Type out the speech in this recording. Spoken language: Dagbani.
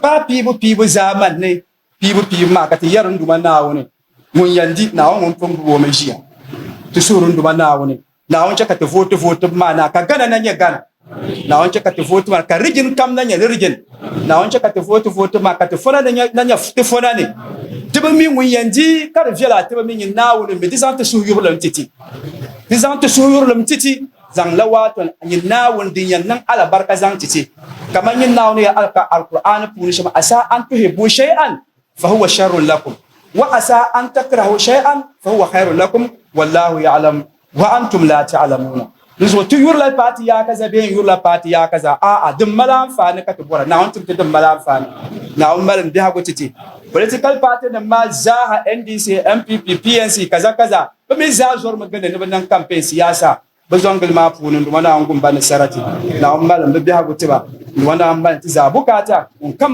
paai piibu piibu zaamani ni piibu piibu maa ka ti yɛri n Duuma Naawuni ŋun yɛn di Naawuni ŋun pun gbubi o mi ʒiya. Ti suhiri n Duuma Naawuni, Naawuni chɛ ka ti vooti vootibu maa na ka Ghana na nyɛ Ghana. Naawuni chɛ ka ti vooti maa ka region kam na nyɛ region. Naawuni chɛ ka ti vooti vootibu maa ka ti fona na nyɛ ti fona ni. Ti bi mi ŋun yɛn di ka di viɛla, ti bi mi nyin Naawuni mi di zaŋ ti suhuyurilim ti ti. Di zaŋ ti suhuyurilim ti ti. Zaŋ la waato nyin Naawuni din yɛn niŋ alibarika zaŋ ti ti, kaman nyin Naawuni ya alika Alkur'aani puuni shɛm, Asa an tuhibbu shay'an fahuwa sharrun lakum, wa asa an takrahu shay'an fahuwa khayrun lakum, wallahu ya'lam wa antum la ta'lamuuna. Dinzuɣu ti yurila paati yaakaza bee n-yurila paati yaakaza? A'a, din mali anfaani ka ti bɔra. Naawuni tim ti din mali anfaani. Naawuni mali m-biɛhigu ti ti. Political party nim maa zaaha, NDC, NPP, PNC, kaza kaza, Bɛ mi zaa zɔrimi gindi ni bɛ niŋ campaign siyaasa bɛ zɔŋgili maa puuni. N Duuma Naawuni gum ba ni sarati. Naawuni malim bɛ biɛhigu ti ba. N Duuma Naawuni malim ti zaa bukaata. Ŋun kam.